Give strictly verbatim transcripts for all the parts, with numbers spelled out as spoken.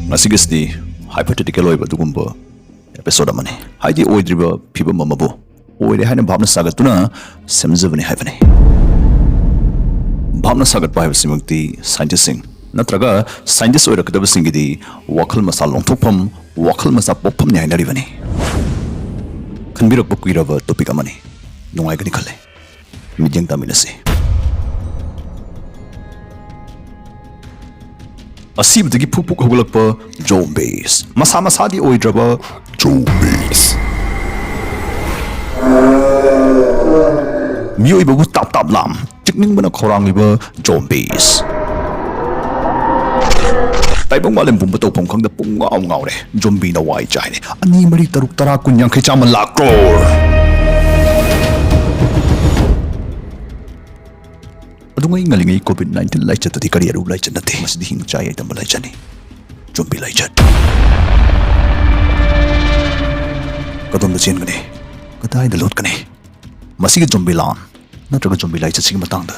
ꯉꯁꯤꯒꯤꯁꯤꯗꯤ hypothetical ꯑꯣꯏꯕ ꯑꯗꯨꯒꯨꯝꯕ episode ꯑꯃꯅꯤ꯫ ꯍꯥꯏꯗꯤ, ꯑꯣꯏꯗ꯭ꯔꯤꯕ ꯐꯤꯕꯝ ꯑꯃꯕꯨ ꯑꯣꯏꯔꯦ ꯍꯥꯏꯅ ꯚꯥꯞꯅ ꯁꯥꯒꯠꯇꯨꯅ ꯁꯦꯝꯖꯕꯅꯤ ꯍꯥꯏꯕꯅꯤ꯫ ꯚꯥꯞꯅ ꯁꯥꯒꯠꯄ ꯍꯥꯏꯕꯁꯤꯃꯛꯇꯤ scientistꯁꯤꯡ ꯅꯠꯇ꯭ꯔꯒ scientist ꯑꯣꯏꯔꯛꯀꯗꯕꯁꯤꯡꯒꯤꯗꯤ ꯋꯥꯈꯜ ꯃꯆꯥ ꯂꯣꯡꯊꯣꯛꯐꯝ, ꯋꯥꯈꯜ ꯃꯆꯥ ꯄꯣꯛꯐꯝꯅꯤ ꯍꯥꯏꯅꯔꯤꯕꯅꯤ꯫ ꯈꯟꯕꯤꯔꯛꯄ ꯀꯨꯏꯔꯕ topic ꯑꯃꯅꯤ꯫ ꯅꯨꯡꯉꯥꯏꯒꯅꯤ ꯈꯜꯂꯦ꯫ ꯃꯤꯠꯌꯦꯡ ꯇꯥꯃꯤꯟꯅꯁꯤ꯫ ꯑꯁꯤꯕꯗꯒꯤ ꯐꯨꯛ ꯐꯨꯛ ꯍꯧꯒꯠꯂꯛꯄ zombies, ꯃꯁꯥ ꯃꯁꯥꯗꯤ ꯑꯣꯏꯗ꯭ꯔꯕ zombies, ꯃꯤꯑꯣꯏꯕꯕꯨ ꯇꯥꯞ ꯇꯥꯞ ꯂꯥꯝ ꯆꯤꯛꯅꯤꯡꯕꯅ ꯈꯧꯔꯥꯡꯂꯤꯕ zombies, ꯇꯥꯏꯕꯪ ꯃꯥꯂꯦꯝ ꯄꯨꯝꯕ ꯇꯧꯐꯝ ꯈꯪꯗ ꯄꯨꯡ ꯉꯥꯎ ꯉꯥꯎꯔꯦ꯫ Zombieꯅ ꯋꯥꯏ ꯆꯥꯏꯔꯦ꯫ ꯑꯅꯤ, ꯃꯔꯤ, ꯇꯔꯨꯛ, ꯇꯔꯥ, ꯀꯨꯟ, ꯌꯥꯡꯈꯩ, ꯆꯥꯝꯃ, ꯂꯥꯛ, crore꯫ ꯑꯗꯨꯉꯩ ꯉꯜꯂꯤꯉꯩ COVID nineteen ꯂꯥꯏꯆꯠꯇꯨꯗꯤ ꯀꯔꯤ ꯑꯔꯨꯕ ꯂꯥꯏꯆꯠ ꯅꯠꯇꯦ꯫ ꯃꯁꯤꯗꯤ ꯍꯤꯡ ꯆꯥꯏ ꯌꯥꯏ ꯇꯝꯕ ꯂꯥꯏꯆꯠꯅꯤ꯫ Zombie ꯂꯥꯏꯆꯠ꯫ ꯀꯗꯣꯝꯗ ꯆꯦꯟꯒꯅꯤ? ꯀꯗꯥꯏꯗ ꯂꯣꯠꯀꯅꯤ? ꯃꯁꯤꯒꯤ zombie ꯂꯥꯟ ꯅꯠꯇ꯭ꯔꯒ zombie ꯂꯥꯏꯆꯠꯁꯤꯒꯤ ꯃꯇꯥꯡꯗ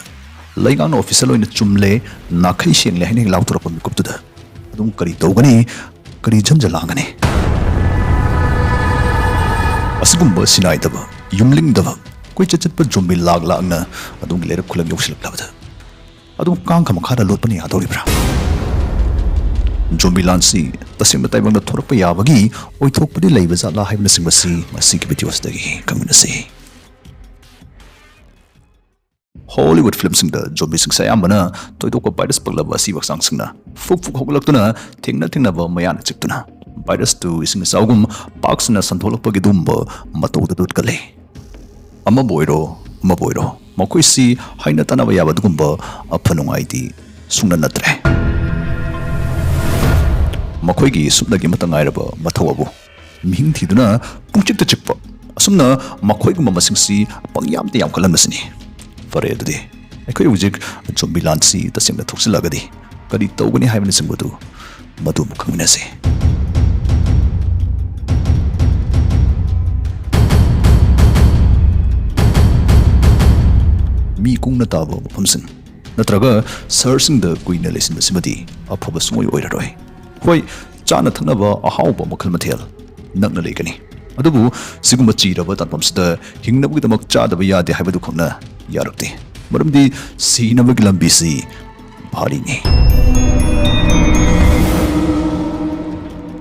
ꯂꯩꯉꯥꯛꯅ official ꯑꯣꯏꯅ ꯆꯨꯝꯂꯦ, ꯅꯥꯈꯩ ꯁꯦꯡꯂꯦ ꯍꯥꯏꯅ ꯍꯦꯛ ꯂꯥꯎꯊꯣꯔꯛꯄ ꯃꯤꯀꯨꯞꯇꯨꯗ ꯑꯗꯨꯝ ꯀꯔꯤ ꯇꯧꯒꯅꯤ? ꯀꯔꯤ ꯖꯟꯖ ꯂꯥꯡꯒꯅꯤ? ꯑꯁꯤꯒꯨꯝꯕ ꯁꯤꯅꯥꯏꯗꯕ, ꯌꯨꯝꯂꯤꯡꯗꯕ, ꯀꯣꯏꯆꯠ ꯆꯠꯄ zombie ꯂꯥꯛ ꯂꯥꯛꯅ ꯑꯗꯣꯝꯒꯤ ꯂꯩꯔꯛ ꯈꯨꯂꯛ ꯌꯧꯁꯤꯜꯂꯛꯂꯕꯗ ꯑꯗꯨꯝ ꯀꯥꯡꯈ ꯃꯈꯥꯗ ꯂꯣꯠꯄꯅ ꯌꯥꯗꯧꯔꯤꯕ꯭ꯔꯥ? Zombie ꯂꯥꯟꯁꯤ ꯇꯁꯦꯡꯅ ꯇꯥꯏꯕꯪꯗ ꯊꯣꯔꯛꯄ ꯌꯥꯕꯒꯤ ꯑꯣꯏꯊꯣꯛꯄꯗꯤ ꯂꯩꯕ ꯖꯥꯠꯂꯥ ꯍꯥꯏꯕꯅꯆꯤꯡꯕꯁꯤ ꯃꯁꯤꯒꯤ video ꯑꯁꯤꯗꯒꯤ ꯈꯪꯃꯤꯟꯅꯁꯤ꯫ Hollywood filmꯁꯤꯡꯗ zombieꯁꯤꯡꯁꯦ ꯑꯌꯥꯝꯕꯅ ꯊꯣꯏꯗꯣꯛꯄ virus ꯄꯛꯂꯕ ꯑꯁꯤꯕ ꯍꯛꯆꯥꯡꯁꯤꯡꯅ ꯐꯨꯛ ꯐꯨꯛ ꯍꯧꯒꯠꯂꯛꯇꯨꯅ ꯊꯦꯡꯅ ꯊꯦꯡꯅꯕ ꯃꯌꯥꯅ ꯆꯤꯛꯇꯨꯅ virusꯇꯨ ꯏꯁꯤꯡ ꯏꯆꯥꯎꯒꯨꯝ ꯄꯥꯛ ꯁꯟꯅ ꯁꯟꯗꯣꯛꯂꯛꯄꯒꯤ ꯑꯗꯨꯒꯨꯝꯕ ꯃꯇꯧꯗ ꯂꯨꯠꯀꯜꯂꯤ꯫ ꯑꯃꯕꯨ ꯑꯣꯏꯔꯣ, ꯑꯃꯕꯨ ꯑꯣꯏꯔꯣ, ꯃꯈꯣꯏꯁꯤ ꯍꯥꯏꯅ ꯇꯥꯟꯅꯕ ꯌꯥꯕ ꯑꯗꯨꯒꯨꯝꯕ ꯑꯐ ꯅꯨꯡꯉꯥꯏꯗꯤ ꯁꯨꯡꯅ ꯅꯠꯇ꯭ꯔꯦ꯫ ꯃꯈꯣꯏꯒꯤ ꯁꯨꯞꯅꯒꯤ ꯑꯃꯠꯇ ꯉꯥꯏꯔꯕ ꯃꯊꯧ ꯑꯕꯨ ꯃꯤꯍꯤꯡ ꯊꯤꯗꯨꯅ ꯄꯨꯡꯆꯤꯛꯇ ꯆꯤꯛꯄ, ꯑꯁꯨꯝꯅ ꯃꯈꯣꯏꯒꯨꯝꯕ ꯃꯁꯤꯡꯁꯤ ꯄꯪꯌꯥꯝꯗ ꯌꯥꯝꯈꯠꯍꯟꯕꯁꯤꯅꯤ꯫ ꯐꯔꯦ, ꯑꯗꯨꯗꯤ ꯑꯩꯈꯣꯏ ꯍꯧꯖꯤꯛ zombie ꯂꯥꯟꯁꯤ ꯇꯁꯦꯡꯅ ꯊꯣꯛꯆꯤꯜꯂꯛꯑꯒꯗꯤ ꯀꯔꯤ ꯇꯧꯒꯅꯤ ꯍꯥꯏꯕꯅꯆꯤꯡꯕꯗꯨ ꯃꯗꯨ ꯑꯃꯨꯛ ꯈꯪꯃꯤꯟꯅꯁꯤ꯫ ꯃꯤ ꯀꯨꯡꯅ ꯇꯥꯕ ꯃꯐꯝꯁꯤꯡ ꯅꯠꯇ꯭ꯔꯒ ꯁꯍꯔꯁꯤꯡꯗ ꯀꯨꯏꯅ ꯂꯩꯁꯤꯟꯕꯁꯤꯃꯗꯤ ꯑꯐꯕ ꯁꯨꯡꯑꯣꯏ ꯑꯣꯏꯔꯔꯣꯏ꯫ ꯍꯣꯏ, ꯆꯥꯅ ꯊꯛꯅꯕ ꯑꯍꯥꯎꯕ ꯃꯈꯜ ꯃꯊꯦꯜ ꯅꯛꯅ ꯂꯩꯒꯅꯤ, ꯑꯗꯨꯕꯨ ꯁꯤꯒꯨꯝꯕ ꯆꯤꯔꯕ ꯇꯥꯟꯐꯝꯁꯤꯗ ꯍꯤꯡꯅꯕꯒꯤꯗꯃꯛ ꯆꯥꯗꯕ ꯌꯥꯗꯦ ꯍꯥꯏꯕꯗꯨ ꯈꯛꯅ ꯌꯥꯔꯛꯇꯦ꯫ ꯃꯔꯝꯗꯤ ꯁꯤꯅꯕꯒꯤ ꯂꯝꯕꯤꯁꯤ ꯚꯥꯔꯤꯅꯤ꯫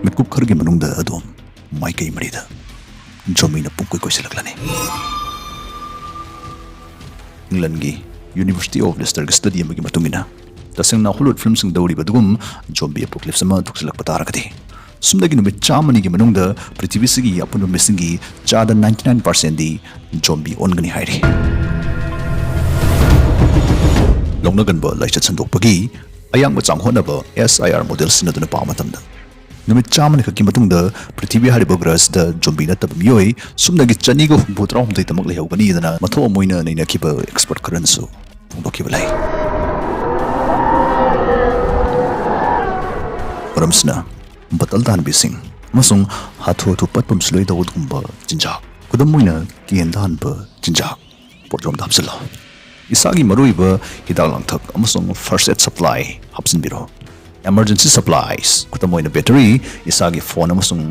ꯃꯤꯠꯀꯨꯞ ꯈꯔꯒꯤ ꯃꯅꯨꯡꯗ ꯑꯗꯣꯝ ꯃꯥꯏꯀꯩ ꯃꯔꯤꯗ ꯖꯣꯝꯕꯤꯅ ꯄꯨꯡꯀꯣꯏ ꯀꯣꯏꯁꯤꯜꯂꯛꯂꯅꯤ꯫ ꯏꯪꯂꯟꯒꯤ University of Leicester ꯒꯤ study ꯑꯃꯒꯤ ꯃꯇꯨꯡ ꯏꯟꯅ, ꯇꯁꯦꯡꯅ Hollywood film ꯁꯤꯡꯗ ꯎꯔꯤꯕ ꯑꯗꯨꯒꯨꯝ zombie apocalypse ꯑꯃ ꯊꯣꯛꯆꯤꯜꯂꯛꯄ ꯇꯥꯔꯒꯗꯤ, ꯁꯨꯞꯅꯒꯤ ꯅꯨꯃꯤꯠ ꯆꯥꯝꯃꯅꯤꯒꯤ ꯃꯅꯨꯡꯗ ꯄ꯭ꯔꯤꯊꯤꯕꯤꯁꯤꯒꯤ ꯑꯄꯨꯟꯕ ꯃꯤꯁꯤꯡꯒꯤ ꯆꯥꯗ ninety nine percent ꯗꯤ zombie ꯑꯣꯟꯒꯅꯤ ꯍꯥꯏꯔꯤ꯫ ꯂꯧꯅꯒꯟꯕ ꯂꯥꯏꯆꯠ ꯁꯟꯗꯣꯛꯄꯒꯤ ꯑꯌꯥꯡꯕ ꯆꯥꯡ ꯍꯣꯠꯅꯕ S I R model ꯁꯤꯖꯤꯟꯅꯗꯨꯅ ꯄꯥꯕ ꯃꯇꯝꯗ, ꯅꯨꯃꯤꯠ ꯆꯥꯝꯃꯅꯤ ꯈꯛꯀꯤ ꯃꯇꯨꯡꯗ ꯄ꯭ꯔꯤꯊꯤꯕꯤ ꯍꯥꯏꯔꯤꯕ ꯒ꯭ꯔꯍꯁꯤꯗ zombie ꯅꯠꯇꯕ ꯃꯤꯑꯣꯏ ꯁꯨꯞꯅꯒꯤ ꯆꯅꯤꯒ ꯍꯨꯝꯐꯨ ꯇꯔꯥꯍꯨꯝꯗꯣꯏ ꯇꯃꯛ ꯂꯩꯍꯧꯒꯅꯤꯗꯅ ꯃꯊꯧ ꯑꯃ ꯑꯣꯏꯅ ꯅꯩꯅꯈꯤꯕ expert ꯈꯔꯅꯁꯨ ꯐꯣꯡꯗꯣꯛꯈꯤꯕ ꯂꯩ꯫ ꯃꯔꯝꯁꯤꯅ, ꯕꯇꯜ ꯇꯥꯍꯟꯕꯤꯁꯤꯡ ꯑꯃꯁꯨꯡ ꯍꯥꯊꯨ ꯍꯥꯊꯨ ꯄꯠꯄ ꯑꯃꯁꯨ ꯂꯣꯏ ꯇꯧꯕ ꯑꯗꯨꯒꯨꯝꯕ ꯆꯤꯟꯖꯥꯛ, ꯈꯨꯗꯝ ꯑꯣꯏꯅ ꯀꯦꯟ ꯇꯥꯍꯟꯕ ꯆꯤꯟꯖꯥꯛ, ꯄꯣꯠꯌꯣꯝꯗ ꯍꯥꯞꯆꯤꯜꯂꯣ꯫ ꯏꯁꯥꯒꯤ ꯃꯔꯨꯑꯣꯏꯕ ꯍꯤꯗꯥꯛ ꯂꯥꯡꯊꯛ ꯑꯃꯁꯨꯡ first aid supply ꯍꯥꯞꯆꯤꯟꯕꯤꯔꯣ꯫ Emergency supplies, ꯈꯨꯗꯝ ꯑꯣꯏꯅ battery, ꯏꯁꯥꯒꯤ phone ꯑꯃꯁꯨꯡ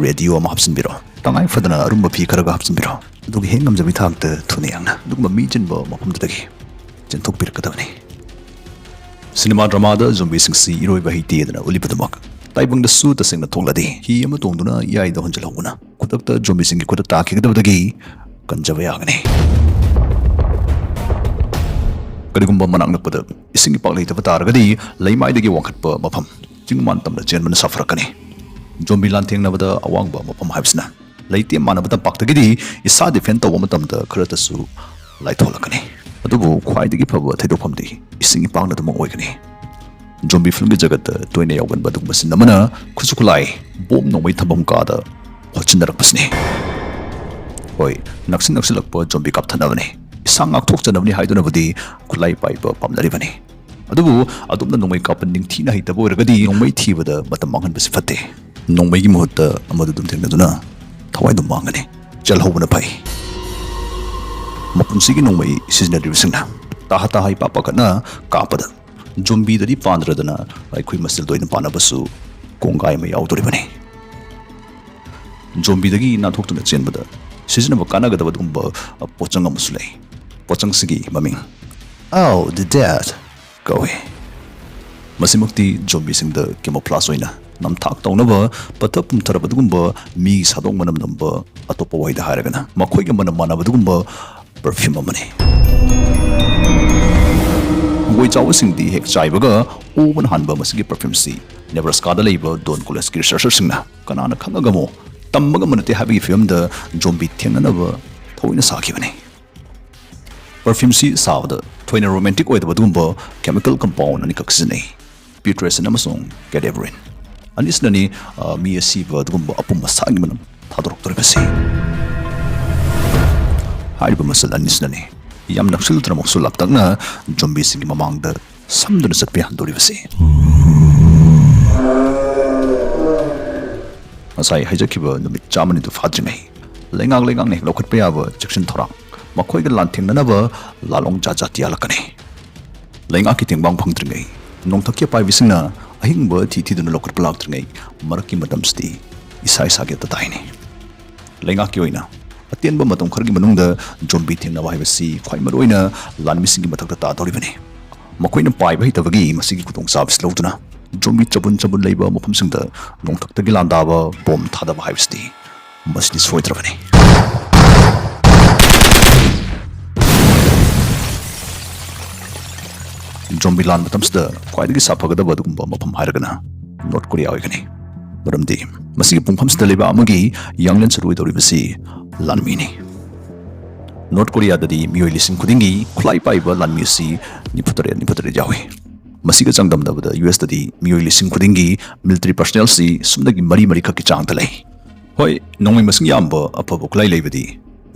radio ꯑꯃ ꯍꯥꯞꯆꯤꯟꯕꯤꯔꯣ꯫ ꯇꯉꯥꯏ ꯐꯗꯅ ꯑꯔꯨꯝꯕ ꯐꯤ ꯈꯔꯒ ꯍꯥꯞꯆꯤꯟꯕꯤꯔꯣ꯫ ꯑꯗꯨꯒ ꯍꯦꯛ ꯉꯝꯖꯕꯤ ꯊꯥꯛꯇ ꯊꯨꯅ ꯌꯥꯡꯅ ꯑꯗꯨꯒꯨꯝꯕ ꯃꯤ ꯆꯤꯟꯕ ꯃꯐꯝꯗꯨꯗꯒꯤ ꯆꯦꯟꯊꯣꯛꯄꯤꯔꯛꯀꯗꯕꯅꯤ꯫ ꯁꯤꯅꯦꯃꯥ ꯗ꯭ꯔꯃꯥꯗ ꯖꯣꯝꯕꯤꯁꯤꯡꯁꯤ ꯏꯔꯣꯏꯕ ꯍꯩꯇꯦꯗꯅ ꯎꯠꯂꯤꯕꯗꯨꯃꯛ ꯇꯥꯏꯕꯪꯗꯁꯨ ꯇꯁꯦꯡꯅ ꯊꯣꯛꯂꯗꯤ, ꯍꯤ ꯑꯃ ꯇꯣꯡꯗꯨꯅ ꯏꯌꯥꯏꯗ ꯍꯣꯟꯖꯤꯜꯍꯧꯕꯅ ꯈꯨꯗꯛꯇ ꯖꯣꯝꯕꯤꯁꯤꯡꯒꯤ ꯈꯨꯠꯇ ꯇꯥꯈꯤꯒꯗꯕꯗꯒꯤ ꯀꯟꯖꯕ ꯌꯥꯒꯅꯤ꯫ ꯀꯔꯤꯒꯨꯝꯕ ꯃꯅꯥꯛ ꯅꯛꯄꯗ ꯏꯁꯤꯡ ꯏꯄꯥꯛ ꯂꯩꯇꯕ ꯇꯥꯔꯒꯗꯤ, ꯂꯩꯃꯥꯏꯗꯒꯤ ꯋꯥꯡꯈꯠꯄ ꯃꯐꯝ, ꯆꯤꯡ ꯃꯥꯟ ꯇꯝꯅ ꯆꯦꯟꯕꯅ ꯁꯥꯐꯔꯛꯀꯅꯤ꯫ ꯖꯣꯝꯕꯤ ꯂꯥꯟꯊꯦꯡꯅꯕꯗ ꯑꯋꯥꯡꯕ ꯃꯐꯝ ꯍꯥꯏꯕꯁꯤꯅ ꯂꯩꯇꯦꯝ ꯃꯥꯟꯅꯕ ꯇꯝꯄꯥꯛꯇꯒꯤꯗꯤ ꯏꯁꯥ defend ꯇꯧꯕ ꯃꯇꯝꯗ ꯈꯔꯇꯁꯨ ꯂꯥꯏꯊꯣꯛꯂꯛꯀꯅꯤ꯫ ꯑꯗꯨꯕꯨ ꯈ꯭ꯋꯥꯏꯗꯒꯤ ꯐꯕ ꯊꯩꯗꯣꯛꯐꯝꯗꯤ ꯏꯁꯤꯡ ꯏꯄꯥꯛꯅ ꯑꯗꯨꯃꯛ ꯑꯣꯏꯒꯅꯤ꯫ ꯖꯣꯝꯕꯤ filmꯒꯤ ꯖꯒꯠꯇ ꯇꯣꯏꯅ ꯌꯥꯎꯒꯟꯕ ꯑꯗꯨꯒꯨꯝꯕ scene ꯑꯃꯅ ꯈꯨꯠꯁꯨ ꯈꯨꯠꯂꯥꯏ, ꯕꯣꯝ ꯅꯣꯡꯃꯩ ꯊꯝꯐꯝ ꯀꯥꯗ ꯍꯣꯠꯆꯤꯟꯅꯔꯛꯄꯁꯤꯅꯤ꯫ ꯍꯣꯏ, ꯅꯛꯁꯤꯟ ꯅꯛꯁꯤꯜꯂꯛꯄ ꯖꯣꯝꯕꯤ ꯀꯥꯞꯊꯠꯅꯕꯅꯤ, ꯏꯁꯥ ꯉꯥꯛꯊꯣꯛꯆꯅꯕꯅꯤ ꯍꯥꯏꯗꯨꯅꯕꯨꯗꯤ ꯈꯨꯠꯂꯥꯏ ꯄꯥꯏꯕ ꯄꯥꯝꯅꯔꯤꯕꯅꯤ꯫ ꯑꯗꯨꯕꯨ ꯑꯗꯣꯝꯅ ꯅꯣꯡꯃꯩ ꯀꯥꯞꯄ ꯅꯤꯡꯊꯤꯅ ꯍꯩꯇꯕ ꯑꯣꯏꯔꯒꯗꯤ ꯅꯣꯡꯃꯩ ꯊꯤꯕꯗ ꯃꯇꯝ ꯃꯥꯡꯍꯟꯕꯁꯤ ꯐꯠꯇꯦ꯫ ꯅꯣꯡꯃꯩꯒꯤ ꯃꯍꯨꯠꯇ ꯑꯃꯗꯨ ꯑꯗꯨꯝ ꯊꯦꯡꯅꯗꯨꯅ ꯊꯋꯥꯏꯗꯨ ꯃꯥꯡꯒꯅꯤ꯫ ꯆꯦꯜꯍꯧꯕꯅ ꯐꯩ꯫ ꯃꯄꯨꯟꯁꯤꯒꯤ ꯅꯣꯡꯃꯩ ꯁꯤꯖꯤꯟꯅꯗ꯭ꯔꯤꯕꯁꯤꯡꯅ ꯇꯥꯍ ꯇꯥꯍ ꯏꯄꯥ ꯄꯥꯈꯠꯅ ꯀꯥꯞꯄꯗ ꯖꯣꯝꯕꯤꯗꯗꯤ ꯄꯥꯟꯗ꯭ꯔꯗꯅ ꯑꯩꯈꯣꯏ ꯃꯁꯦꯜꯗ ꯑꯣꯏꯅ ꯄꯥꯟꯅꯕꯁꯨ ꯀꯣꯡꯒꯥꯏ ꯑꯃ ꯌꯥꯎꯗꯣꯔꯤꯕꯅꯤ꯫ ꯖꯣꯝꯕꯤꯗꯒꯤ ꯅꯥꯟꯊꯣꯛꯇꯨꯅ ꯆꯦꯟꯕꯗ ꯁꯤꯖꯤꯟꯅꯕ ꯀꯥꯟꯅꯒꯗꯕ ꯑꯗꯨꯒꯨꯝꯕ, ꯑ, ꯄꯣꯠꯆꯪ ꯑꯃꯁꯨ ꯂꯩ꯫ ꯄꯣꯠꯆꯪꯁꯤꯒꯤ ꯃꯃꯤꯡ Out the Dead ꯀꯧꯏ꯫ ꯃꯁꯤꯃꯛꯇꯤ ꯖꯣꯝꯕꯤꯁꯤꯡꯗ camouflage ꯑꯣꯏꯅ ꯅꯝꯊꯥꯛ ꯇꯧꯅꯕ ꯄꯠꯊ ꯄꯨꯝꯊꯔꯕ ꯑꯗꯨꯒꯨꯝꯕ ꯃꯤꯒꯤ ꯁꯥꯗꯣꯡ ꯃꯅꯝ ꯅꯝꯕ, ꯑꯇꯣꯞꯄ ꯋꯥꯍꯩꯗ ꯍꯥꯏꯔꯒꯅ ꯃꯈꯣꯏꯒ ꯃꯅꯝ ꯃꯥꯟꯅꯕ ꯑꯗꯨꯒꯨꯝꯕ perfume ꯑꯃꯅꯤ꯫ ꯍꯪꯒꯣꯏ ꯆꯥꯎꯕꯁꯤꯡꯗꯤ ꯍꯦꯛ ꯆꯥꯏꯕꯒ ꯑꯣꯕꯅ ꯍꯥꯟꯕ ꯃꯁꯤꯒꯤ perfumeꯁꯤ ꯅꯦꯕ꯭ꯔꯥꯁꯀꯥꯗ ꯂꯩꯕ ꯗꯣꯟ ꯀꯣꯂꯦꯖꯀꯤ researcherꯁꯤꯡꯅ ꯀꯅꯥꯅ ꯈꯪꯉꯒꯃꯣ ꯇꯝꯕ ꯉꯝꯕ ꯅꯠꯇꯦ ꯍꯥꯏꯕꯒꯤ ꯐꯤꯕꯝꯗ ꯖꯣꯝꯕꯤ ꯊꯦꯡꯅꯅꯕ ꯊꯑꯣꯏꯅ ꯁꯥꯈꯤꯕꯅꯤ꯫ Perfumeꯁꯤ ꯁꯥꯕꯗ ꯊꯣꯏꯅ romantic ꯑꯣꯏꯗꯕ ꯑꯗꯨꯒꯨꯝꯕ chemical compound ꯑꯅꯤꯈꯛ ꯁꯤꯖꯤꯟꯅꯩ, putrescine ꯑꯃꯁꯨꯡ cadaverine꯫ ꯑꯅꯤꯁꯤꯅꯅꯤ, ꯑ, ꯃꯤ ꯑꯁꯤꯕ ꯑꯗꯨꯒꯨꯝꯕ ꯑꯄꯨꯝ ꯑꯁꯥꯒꯤ ꯃꯅꯝ ꯊꯥꯗꯣꯔꯛꯇꯧꯔꯤꯕꯁꯤ꯫ ꯍꯥꯏꯔꯤꯕ ꯃꯆꯜ ꯑꯅꯤꯁꯤꯅꯅꯤ ꯌꯥꯝ ꯅꯛꯁꯤꯜꯂꯨꯗꯅꯃꯛꯁꯨ ꯂꯥꯛꯇꯛꯅ ꯖꯣꯝꯕꯤꯁꯤꯡꯒꯤ ꯃꯃꯥꯡꯗ ꯁꯝꯗꯨꯅ ꯆꯠꯄ ꯌꯥꯍꯟꯗꯧꯔꯤꯕꯁꯤ꯫ ꯉꯁꯥꯏ ꯍꯥꯏꯖꯈꯤꯕ ꯅꯨꯃꯤꯠ ꯆꯥꯝꯃꯅꯤꯗꯨ ꯐꯥꯗ꯭ꯔꯤꯉꯩ ꯂꯩꯉꯥꯛ ꯂꯩꯉꯥꯛꯅ ꯍꯦꯛ ꯂꯧꯈꯠꯄ ꯌꯥꯕ ꯆꯦꯛꯁꯤꯟ ꯊꯧꯔꯥꯡ, ꯃꯈꯣꯏꯒ ꯂꯥꯟꯊꯦꯡꯅꯅꯕ ꯂꯥꯂꯣꯡ ꯖꯥꯠ ꯖꯥꯠ ꯌꯥꯜꯂꯛꯀꯅꯤ꯫ ꯂꯩꯉꯥꯛꯀꯤ ꯇꯦꯡꯕꯥꯡ ꯐꯪꯗ꯭ꯔꯤꯉꯩ, ꯅꯣꯡꯊꯛꯀꯤ ꯑꯄꯥꯏꯕꯤꯁꯤꯡꯅ ꯑꯍꯤꯡꯕ ꯊꯤ ꯊꯤꯗꯨꯅ ꯂꯧꯈꯠꯄ ꯂꯥꯛꯇ꯭ꯔꯤꯉꯩ ꯃꯔꯛꯀꯤ ꯃꯇꯝꯁꯤꯗꯤ ꯏꯁꯥ ꯏꯁꯥꯒꯤ ꯑꯇꯇꯥꯏꯅꯤ꯫ ꯂꯩꯉꯥꯛꯀꯤ ꯑꯣꯏꯅ ꯑꯇꯦꯟꯕ ꯃꯇꯝ ꯈꯔꯒꯤ ꯃꯅꯨꯡꯗ ꯖꯣꯝꯕꯤ ꯊꯦꯡꯅꯕ ꯍꯥꯏꯕꯁꯤ ꯈ꯭ꯋꯥꯏ ꯃꯔꯨꯑꯣꯏꯅ ꯂꯥꯟꯃꯤꯁꯤꯡꯒꯤ ꯃꯊꯛꯇ ꯇꯥꯗꯧꯔꯤꯕꯅꯤ꯫ ꯃꯈꯣꯏꯅ ꯄꯥꯏꯕ ꯍꯩꯇꯕꯒꯤ ꯃꯁꯤꯒꯤ ꯈꯨꯗꯣꯡꯆꯥꯕꯁꯤ ꯂꯧꯗꯨꯅ ꯖꯣꯝꯕꯤ ꯆꯕꯨꯟ ꯆꯕꯨꯟ ꯂꯩꯕ ꯃꯐꯝꯁꯤꯡꯗ ꯅꯣꯡꯊꯛꯇꯒꯤ ꯂꯥꯟꯗꯥꯕ ꯕꯣꯝ ꯊꯥꯗꯕ ꯍꯥꯏꯕꯁꯤꯗꯤ ꯃꯁꯤꯗꯤ ꯁꯣꯏꯗ꯭ꯔꯕꯅꯤ꯫ ꯖꯣꯝꯕꯤ ꯂꯥꯟ ꯃꯇꯝꯁꯤꯗ ꯈ꯭ꯋꯥꯏꯗꯒꯤ ꯁꯥꯐꯒꯗꯕ ꯑꯗꯨꯒꯨꯝꯕ ꯃꯐꯝ ꯍꯥꯏꯔꯒꯅ ꯅꯣꯔꯠ ꯀꯣꯔꯤꯌꯥ ꯑꯣꯏꯒꯅꯤ꯫ ꯃꯔꯝꯗꯤ ꯃꯁꯤꯒꯤ ꯄꯨꯡꯐꯝꯁꯤꯗ ꯂꯩꯕꯥꯛ ꯑꯃꯒꯤ ꯌꯥꯡꯂꯦꯟ ꯁꯔꯨ ꯑꯣꯏꯗꯧꯔꯤꯕꯁꯤ ꯂꯥꯟꯃꯤꯅꯤ꯫ ꯅꯣꯔꯠ ꯀꯣꯔꯤꯌꯥꯗꯗꯤ ꯃꯤꯑꯣꯏ ꯂꯤꯁꯤꯡ ꯈꯨꯗꯤꯡꯒꯤ ꯈꯨꯠꯂꯥꯏ ꯄꯥꯏꯕ ꯂꯥꯟꯃꯤ ꯑꯁꯤ ꯅꯤꯐꯨꯇꯔꯦꯠ, ꯅꯤꯐꯨꯇꯔꯦꯠ ꯌꯥꯎꯏ꯫ ꯃꯁꯤꯒ ꯆꯥꯡꯗꯝꯅꯕꯗ ꯌꯨ ꯑꯦꯁꯇꯗꯤ ꯃꯤꯑꯣꯏ ꯂꯤꯁꯤꯡ ꯈꯨꯗꯤꯡꯒꯤ military personnelꯁꯤ ꯁꯨꯞꯅꯒꯤ ꯃꯔꯤ ꯃꯔꯤꯈꯛꯀꯤ ꯆꯥꯡꯗ ꯂꯩ꯫ ꯍꯣꯏ, ꯅꯣꯡꯃꯩ ꯃꯁꯤꯡ ꯌꯥꯝꯕ ꯑꯐꯕ ꯈꯨꯠꯂꯥꯏ ꯂꯩꯕꯗꯤ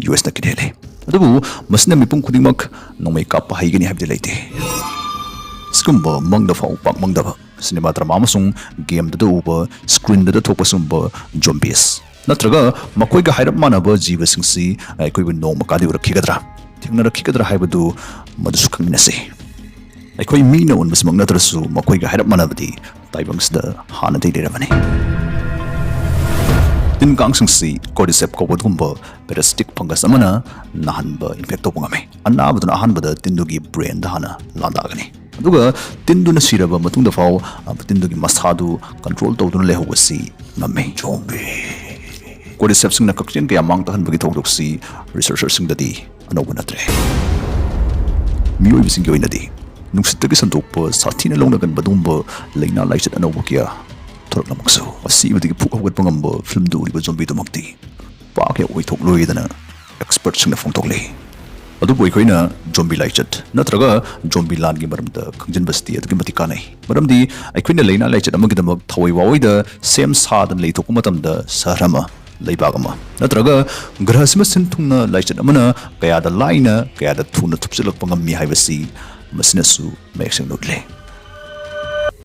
ꯌꯨ ꯑꯦꯁꯅ ꯈꯤꯠ ꯍꯦꯜꯂꯤ꯫ ꯑꯗꯨꯕꯨ ꯃꯁꯤꯅ ꯃꯤꯄꯨꯝ ꯈꯨꯗꯤꯡꯃꯛ ꯅꯣꯡꯃꯩ ꯀꯥꯞꯄ ꯍꯩꯒꯅꯤ ꯍꯥꯏꯕꯗꯤ ꯂꯩꯇꯦ꯫ ꯁꯤꯒꯨꯝꯕ ꯃꯪꯗ ꯐꯥꯎ ꯄꯥꯛ ꯃꯪꯗꯕ, ꯁꯤꯅꯦꯃꯥ, ꯗ꯭ꯔꯃꯥ ꯑꯃꯁꯨꯡ ꯒꯦꯝꯗꯇ ꯎꯕ, ꯁ꯭ꯀ꯭ꯔꯤꯟꯗꯇ ꯊꯣꯛꯄ ꯁꯤꯒꯨꯝꯕ ꯖꯣꯝꯕꯤꯁ ꯅꯠꯇ꯭ꯔꯒ ꯃꯈꯣꯏꯒ ꯍꯥꯏꯔꯞ ꯃꯥꯟꯅꯕ ꯖꯤꯕꯁꯤꯡꯁꯤ ꯑꯩꯈꯣꯏꯕꯨ ꯅꯣꯡꯃ ꯀꯥꯗꯤ ꯎꯔꯛꯈꯤꯒꯗ꯭ꯔꯥ, ꯊꯦꯡꯅꯔꯛꯈꯤꯒꯗ꯭ꯔꯥ ꯍꯥꯏꯕꯗꯨ ꯃꯗꯨꯁꯨ ꯈꯪꯃꯤꯟꯅꯁꯤ꯫ ꯑꯩꯈꯣꯏ ꯃꯤꯅ ꯑꯣꯟꯕꯁꯤꯃꯛ ꯅꯠꯇ꯭ꯔꯁꯨ ꯃꯈꯣꯏꯒ ꯍꯥꯏꯔꯞ ꯃꯥꯟꯅꯕꯗꯤ ꯇꯥꯏꯕꯪꯁꯤꯗ ꯍꯥꯟꯅꯗꯒꯤ ꯂꯩꯔꯕꯅꯤ꯫ ꯇꯤꯟ ꯀꯥꯡꯁꯤꯡꯁꯤ cordyceps ꯀꯧꯕ ꯑꯗꯨꯒꯨꯝꯕ parasitic fungus ꯑꯃꯅ ꯅꯥꯍꯟꯕ, infect ꯇꯧꯕ ꯉꯝꯃꯤ꯫ ꯑꯅꯥꯕꯗꯨꯅ ꯑꯍꯥꯟꯕꯗ ꯇꯤꯟꯗꯨꯒꯤ brainꯗ ꯍꯥꯟꯅ ꯂꯥꯟꯗꯥꯒꯅꯤ꯫ ꯑꯗꯨꯒ ꯇꯤꯟꯗꯨꯅ ꯁꯤꯔꯕ ꯃꯇꯨꯡꯗ ꯐꯥꯎ, ꯑ, ꯇꯤꯟꯗꯨꯒꯤ ꯃꯁꯥꯗꯨ control ꯇꯧꯗꯨꯅ ꯂꯩꯍꯧꯕꯁꯤ ꯉꯝꯃꯤ꯫ Zombie꯫ Cordycepsꯁꯤꯡꯅ ꯀꯛꯆꯦꯡ ꯀꯌꯥ ꯃꯥꯡ ꯇꯥꯛꯍꯟꯕꯒꯤ ꯊꯧꯗꯣꯛꯁꯤ researcherꯁꯤꯡꯗꯗꯤ ꯑꯅꯧꯕ ꯅꯠꯇ꯭ꯔꯦ꯫ ꯃꯤꯑꯣꯏꯕꯁꯤꯡꯒꯤ ꯑꯣꯏꯅꯗꯤ ꯅꯨꯡꯁꯤꯠꯇꯒꯤ ꯁꯟꯗꯣꯛꯄ ꯁꯥꯊꯤꯅ ꯂꯧꯅꯒꯟꯕ ꯑꯗꯨꯒꯨꯝꯕ ꯂꯥꯏꯅꯥ ꯂꯥꯏꯆꯠ ꯑꯅꯧꯕ ꯀꯌꯥ ꯊꯣꯔꯛꯂꯝꯃꯛꯁꯨ, ꯑꯁꯤꯕꯗꯒꯤ ꯐꯨꯛ ꯍꯧꯒꯠꯄ ꯉꯝꯕ film ꯗ ꯎꯔꯤꯕ zombie ꯗꯨꯃꯛꯇꯤ ꯄꯥꯛ ꯍꯦꯛ ꯑꯣꯏꯊꯣꯛꯂꯣꯏꯗꯅ expert ꯁꯤꯡꯅ ꯐꯣꯡꯗꯣꯛꯂꯤ꯫ ꯑꯗꯨꯕꯨ ꯑꯩꯈꯣꯏꯅ zombie ꯂꯥꯏꯆꯠ ꯅꯠꯇ꯭ꯔꯒ zombie ꯂꯥꯟꯒꯤ ꯃꯔꯝꯗ ꯈꯪꯖꯤꯟꯕꯁꯤꯗꯤ ꯑꯗꯨꯛꯀꯤ ꯃꯇꯤꯛ ꯀꯥꯟꯅꯩ꯫ ꯃꯔꯝꯗꯤ ꯑꯩꯈꯣꯏꯅ ꯂꯥꯏꯅꯥ ꯂꯥꯏꯆꯠ ꯑꯃꯒꯤꯗꯃꯛ ꯊꯋꯥꯏ ꯋꯥꯑꯣꯏꯗ ꯁꯦꯝ ꯁꯥꯗꯅ ꯂꯩꯊꯣꯛꯄ ꯃꯇꯝꯗ, ꯁꯍꯔ ꯑꯃ, ꯂꯩꯕꯥꯛ ꯑꯃ, ꯅꯠꯇ꯭ꯔꯒ ꯒ꯭ꯔꯍꯁꯤꯃ ꯁꯤꯟ ꯊꯨꯡꯅ ꯂꯥꯏꯆꯠ ꯑꯃꯅ ꯀꯌꯥꯗ ꯂꯥꯏꯅ, ꯀꯌꯥꯗ ꯊꯨꯅ ꯊꯨꯞꯆꯤꯜꯂꯛꯄ ꯉꯝꯃꯤ ꯍꯥꯏꯕꯁꯤ ꯃꯁꯤꯅꯁꯨ ꯃꯌꯦꯛ ꯁꯦꯡꯅ ꯎꯠꯂꯦ꯫